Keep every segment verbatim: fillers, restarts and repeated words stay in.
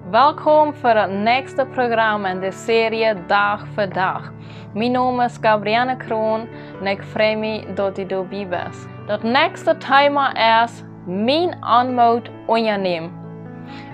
Welkom fa daut näakjste Program en de Serie Dach fa Dach. Mien Nomen es Gabrielle Kroon un ekj frei mie, daut du doabie best. Daut näakjste Thema es: Mien Onmoot unjanämen.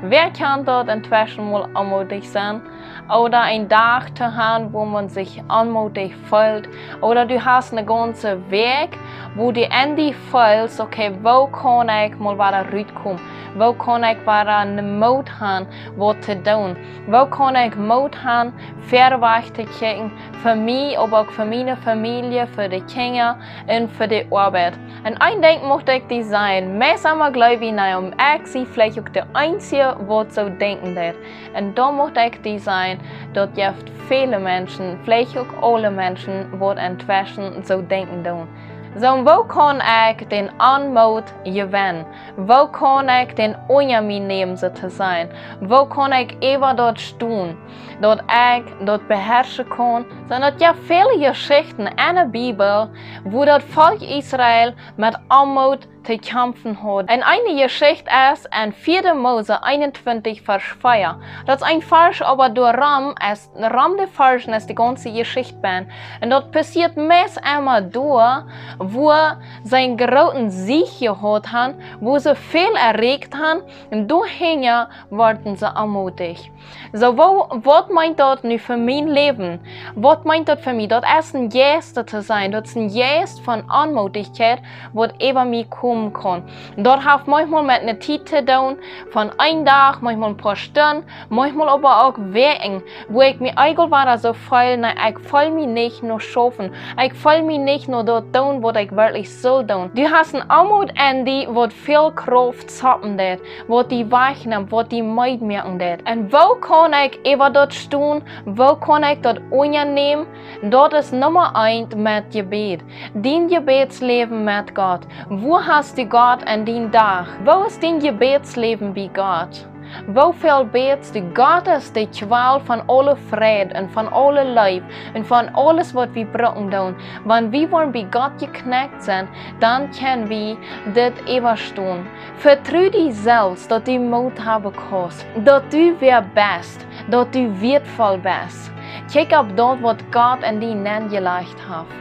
Wäa kjant daut, entweschen mol onmootich sennen, ooda een Dach to haben, wua maun sikj onmootich feelt, ooda du hast eene gaunze Wäakj, wua du en die feelst: Okay, woo kaun ekj mol wada rutkomen? Woo kaun ekj wada een Moot haben, waut to doonen? Woo kaun ekj Moot haben, wieda to kjikjen, fa mie, oba uk fa miene Famielje, fa de Kjinja un fa de Oabeit? Un een Dinkj mucht ekj die sajen: Meist emma jleew wie, nä, om ekj sie veleicht uk de eensje, waut soo denkjen deit. Un dan mucht ekj die sajen, daut jeft väle Menschen, veleicht uk aule Menschen, waut entweschen soo denkjen doonen. Soo, woo kaun ekj dän Onmoot jewennen? Woo kaun ekj dän unja mie nämen, soo to sajen? Woo kaun ekj äwa daut stonen, daut ekj daut beharschen kaun? Soo, daut jeft väle Jeschichten en de Bibel, wua daut Volkj Israel met Onmoot to kjamfen haud. Un eene Jeschicht es en vieede Mose eenuntwintich, Varsch vea. Daut es een Varsch, oba doarom es, rom de Varsch es de gaunze Jeschicht benn. Un daut passieet meist emma doa, wua see eenen grooten Siech jehaut haben, wua see väl erreicht haben, un doahinja worden see onmootich. Soo, woo, waut meent daut nu fa mien Läwen? Waut meent daut fa mie? Daut es een Jeist, soo to sajen. Daut es een Jeist von Onmootichkjeit, waut äwa mie komen kaun. Daut haft maunchmol met eene Tiet to doonen, von een Dach, maunchmol een poa Stunden, maunchmol oba uk Wäakjen, wua ekj mie eejentlich wada soo feel, nä, ekj feel mie nich no schaufen. Ekj feel mie nich no daut doonen, waut ekj werkjlich sull doonen. Du hast een Onmoot en die, waut väl Krauft zappen deit, waut die wajchnemt, waut die meed moaken deit. Un woo kaun ekj äwa daut stonen? Woo kaun ekj daut unjanämen? Daut es Numma eent met Jebäd. Dien Jebädsläwen met Gott. Woo hast du Gott en dien Dach? Woo es dien Jebädsläwen bie Gott? Woo väl bätst du? Gott es de Kjwal von aule Fräd un von aule Leew un von aules, waut wie brucken doonen. Wan wie woaren bie Gott jekjnäakjt sennen, dan kjenn wie dit äwastonen. Vetru die selfst, daut du Moot haben kaust, daut du wäa best, daut du wieetvoll best. Kjikj opp daut, waut Gott en die nenjelajcht haft.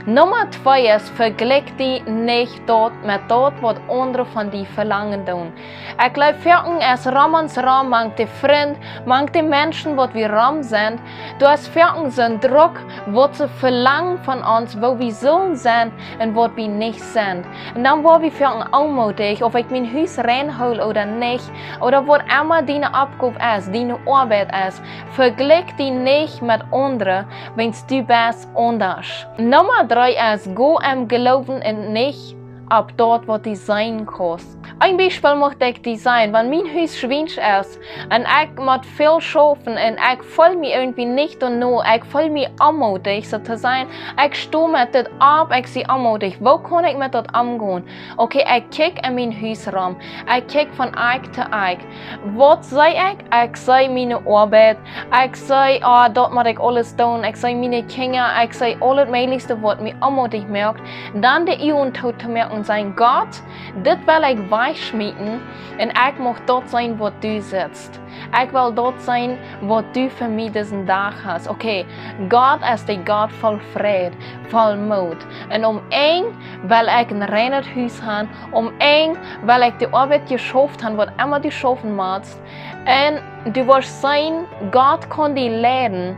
Numma twee es: Vejlikj die nich daut met daut, waut aundre von die velangen doonen. Ekj jleew, foaken es rom ons rom, mank de Frind, mank de Menschen, waut wie rom sent, doa es foaken soon Druck, waut see velangen von ons, woo wie sullen sennen un waut wie nich sent. Un dan woa wie foaken onmootich, auf ekj mien Hus rein hool ooda nich, ooda waut emma diene Oppgow es, diene Oabeit es. Vejlikj die nich met aundre, wiels du best aundasch. Numma dree es: Go em Gloowen un nich opp daut, waut du seenen kaust. Een Biespel mucht ekj die sajen: Wan mien Hus schwiensch es un ekj mott väl schaufen un ekj feel mie irjentwoo nich doano, ekj feel mie onmootich, soo to sajen, ekj sto met dit opp, ekj sie onmootich. Woo kaun ekj met daut omgonen? Okay, ekj kjikj en mien Hus rom. Ekj kjikj von Akj to Akj. Waut see ekj? Ekj see miene Oabeit. Ekj see, ah, daut mott ekj aules doonen. Ekj see miene Kjinja. Ekj see aulet mäajlichste, waut mie onmootich moakt. Dan de Uagen tootomoaken un sajen: Gott, dit well ekj wajchschmieten un ekj mucht daut seenen, waut du sitst. Ekj well daut seenen, waut du fa mie disen Dach hast. Okay, Gott es de Gott voll Fräd, voll Moot. Un om Enj well ekj een reinet Hus haben, om Enj well ekj de Oabeit jeschauft haben, waut emma du schaufen motst. Un du woascht seenen, Gott kaun die leiden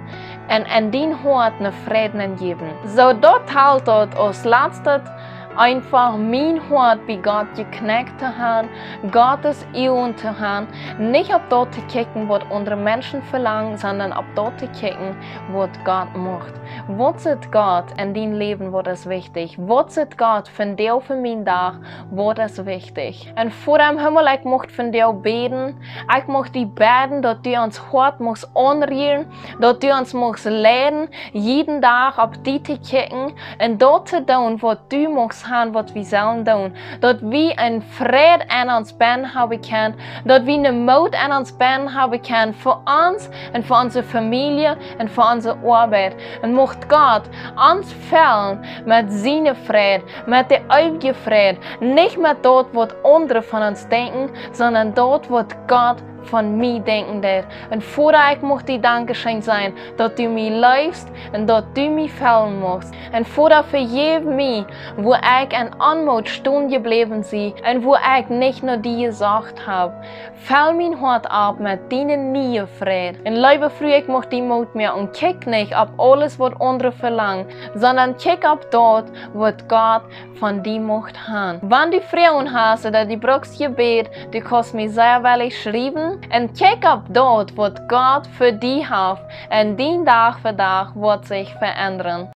un en dien Hoat een Fräd jäwen. Soo, daut halpt daut aus latstet, eenfach mien Hoat bie Gott jekjnäakjt to haben, Gott siene Uagen to haben, nich opp daut to kjikjen, waut aundre Menschen velangen, sonda opp daut to kjikjen, waut Gott mucht. Waut sitt Gott en dien Läwen, waut es wichtich? Waut sitt Gott vondoag fa mien Dach, waut es wichtich? Un Voda em Himmel, ekj mucht vondoag bäden. Ekj mucht die bäden, daut du ons Hoat muchst aunrieren, daut du ons muchst leiden, jieden Dach opp die to kjikjen un daut to doonen, waut du muchst haben, waut wie sellen doonen. Daut wie een Fräd en ons bennen haben kjennen, daut wie een Moot en ons bennen haben kjennen, fa ons un fa onse Famielje un fa onse Oabeit. Un mucht Gott ons fellen met sienen Fräd, met dän eewjen Fräd, nich met daut, waut aundre von ons denkjen, sonda daut, waut Gott von mie denkjen deed. Un Voda, ekj mucht die Dankscheen sajen, daut du mie leefst un daut du mie fellen muchst. Un Voda, vejäw mie, wua ekj en Onmoot stonen jebläwen sie un wua ekj nich no die jesocht hab. Fell mien Hoat opp met dienen nieen Fräd. Un leewe Fru, ekj mucht die Moot moaken, kjikj nich opp aules, waut aundre velangen, sonda kjikj opp daut, waut Gott von die mucht han. Wan du Froagen hast ooda du bruckst Jebäd, du kaust mie sea wellich schriewen. Un kjikj opp daut, waut Gott fa die haft, un dien Dach fa Dach woat sikj veendren.